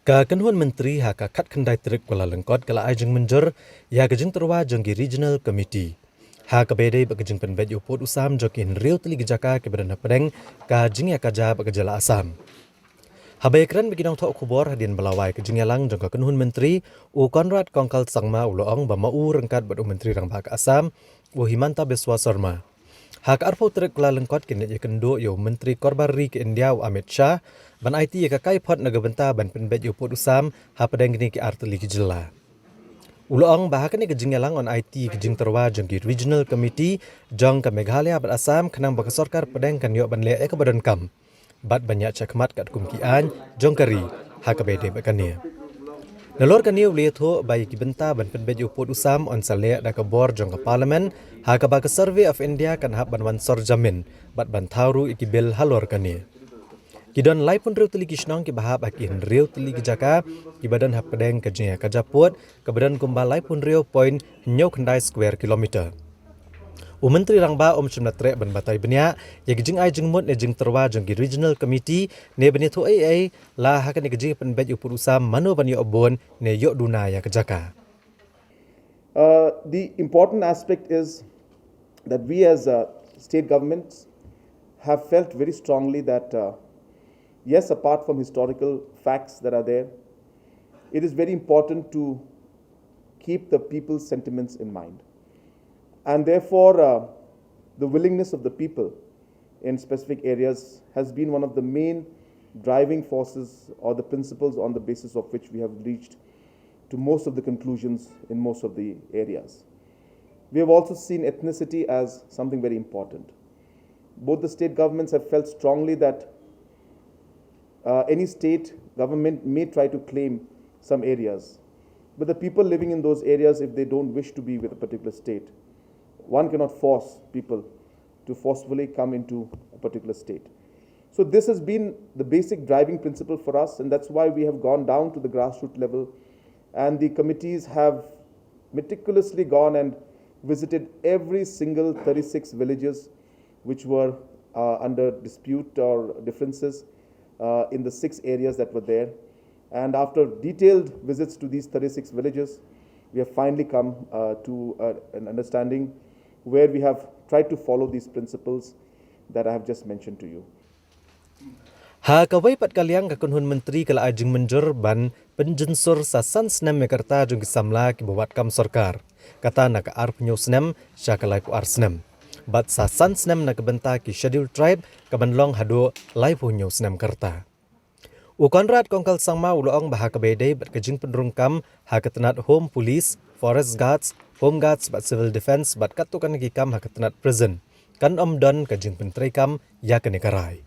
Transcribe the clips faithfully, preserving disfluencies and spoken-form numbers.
Ka kynhun myntri ha ka khatkhyndai tarik Kyllalyngkot ka la ai jingmynjur ïa ka jingtyrwa jong ki Regional Committee ha kaba ïadei bad ka jingpynbeit ïa u pud u sam jong ki hynriew tylli ki jaka kiba don hapdeng ka jingïakajia bad ka jylla Assam. Haba ïakren bad ki nongthoh khubor hadien ba la wai ka jingïalang jong ka kynhun myntri, u Conrad Kongkal Sangma u la ong ba ma u ryngkat bad u Myntri Rangbah ka Assam, u Himanta Biswa Sarma, ha ka arphew tarik Kyllalyngkot kin ïakynduh ïa u Myntri Korbar Ri ka India u Amit Shah ban aiti ïa ka kaiphod na ka bynta ban pynbeit ïa u pud u sam hapdeng kine ki ar tylli ki jylla. U la ong ba ha kane ka jingïalang yn aiti ïa ka jingtyrwa jong ki Regional Committee jong ka Meghalaya bad Assam khnang ba ka sorkar pdeng kan ïoh ban leh ïa kaba donkam bad ban ïaid shakhmat katkum ki aiñ jong ka ri ha kaba ïadei bad kane. Nalor kane u la ïathuh ba ïa ki bynta ban pynbeit ïa u pud u sam yn sa leh da ka bor jong ka Parliament ha kaba ka Survey of India kan hap ban wan sor jamin bad ban thaw ruh ïa ki bill halor kane. Ki don laiphew hynriew tylli ki shnong kiba hap ha ki hynriew tylli ki jaka kiba don hapdeng ka jingïakajia pud kaba don kumba laiphew hynriew point hynñiew khyndai square kilometer. U Myntri Rangbah um shym la treh ban batai bniah ïa ka jingai jingmut ne jingtyrwa jong ki Regional Committee ne ban ïathuh ei ei la ha kane ka jingpynbeit ïa u pud u sam mano ban ïoh bun ne ïoh duna ïa ka jaka. Uh, the important aspect is that we as uh, state governments have felt very strongly that, uh, yes, apart from historical facts that are there, it is very important to keep the people's sentiments in mind. And therefore, uh, the willingness of the people in specific areas has been one of the main driving forces or the principles on the basis of which we have reached to most of the conclusions in most of the areas. We have also seen ethnicity as something very important. Both the state governments have felt strongly that uh, any state government may try to claim some areas, but the people living in those areas, if they don't wish to be with a particular state, one cannot force people to forcefully come into a particular state. So this has been the basic driving principle for us, and that's why we have gone down to the grassroots level, and the committees have meticulously gone and visited every single thirty-six villages which were uh, under dispute or differences uh, in the six areas that were there. And after detailed visits to these thirty-six villages, we have finally come uh, to uh, an understanding where we have tried to follow these principles that I have just mentioned to you. Ha kawei pat ka liang ka kynhun myntri ka la ai jingmynjur ban pynjynsur sa san snem ïa ka rta jong ki samla kiba wad kam sorkar, kata na ka arphew hynñiew snem sha ka laiphew ar snem, bad sa san snem na ka bynta ki Scheduled Tribe kaban long haduh laiphew hynñiew snem ka rta. U Conrad Kongkal Sangma u la ong ba ha kaba ïadei bad ka jingpynrung kam ha ka tnat Home Police, Forest Guards, Home Guards bad Civil Defence bad katto katne ki kam ha ka tnat Prison, kan ym don ka jingpyntreikam ïa kane ka rai.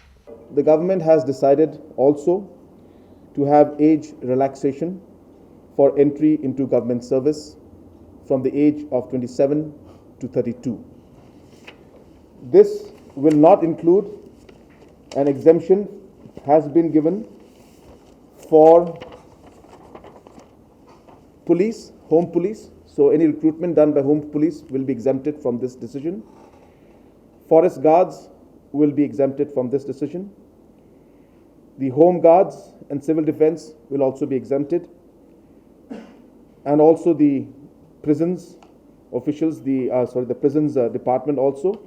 The government has decided also to have age relaxation for entry into government service from the age of twenty-seven to thirty-two. This will not include an exemption has been given for police, home police. So any recruitment done by home police will be exempted from this decision. Forest guards will be exempted from this decision. The home guards and civil defense will also be exempted. And also the prisons officials, the uh, sorry, the prisons uh, department also,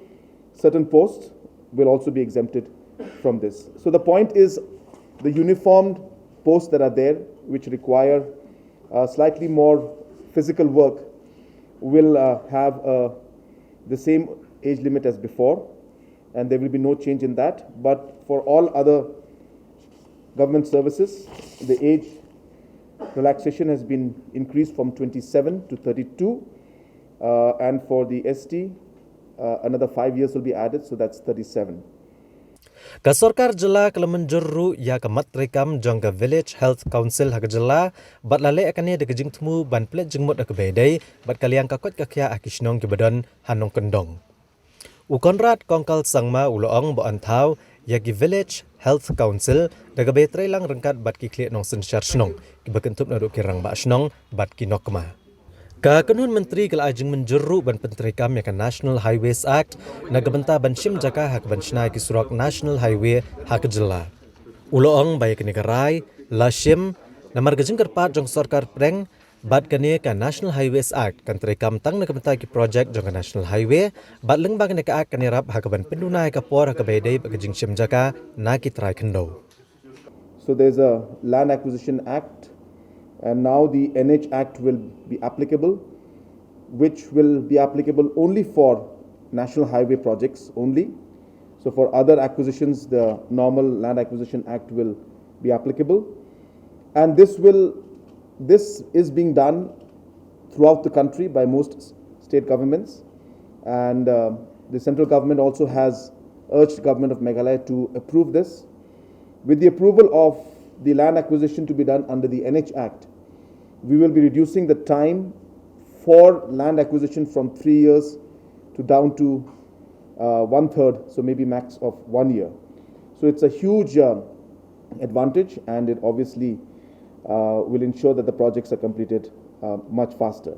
certain posts will also be exempted from this. So the point is the uniformed posts that are there, which require uh, slightly more physical work, will uh, have uh, the same age limit as before, and there will be no change in that. But for all other government services, the age relaxation has been increased from twenty-seven to thirty-two, uh, and for the S T, uh, another five years will be added, so that's thirty-seven. Ka sorkar jylla ka la mynjur ruh ïa ka mat treikam jong ka Village Health Council ha ka jylla bad la leh kane da ka jingthmu ban pynleit jingmut ha kaba ïadei bad ka liang ka koit ka khiah ha ki shnong kiba don ha nongkyndong. U Conrad Kongkal Sangma u la ong ba yn thaw ïa ki Village Health Council da kaba ïatreilang ryngkat bad ki khlieh nongsynshar shnong kiba kynthup naduh ki rangbah shnong bad ki nongkma. Ka kynhun myntri ka la ai jingmynjur ruh ban pyntreikam ïa ka National Highways Act na ka bynta ban shim jaka ha kaban shna ïa ki surok National Highway ha ka jylla. U la ong ba ïa kane ka rai la shim Namar ka jingkyrpad jong sorkar pdeng bad kane ka National Highways Act kan treikam tang na ka bynta ki projek jong ka National Highway bad lyngba kane ka Act kan ïarap ha kaban pynduna ïa ka por ha kaba ïadei bad ka jingshim jaka na ki trai khyndew. So there's a Land Acquisition Act, and now the N H Act will be applicable, which will be applicable only for national highway projects only. So for other acquisitions, the normal Land Acquisition Act will be applicable. And this will, this is being done throughout the country by most s- state governments. And uh, the central government also has urged the government of Meghalaya to approve this. With the approval of the land acquisition to be done under the N H Act, we will be reducing the time for land acquisition from three years to down to uh, one third, so maybe max of one year. So it's a huge uh, advantage, and it obviously uh, will ensure that the projects are completed uh, much faster.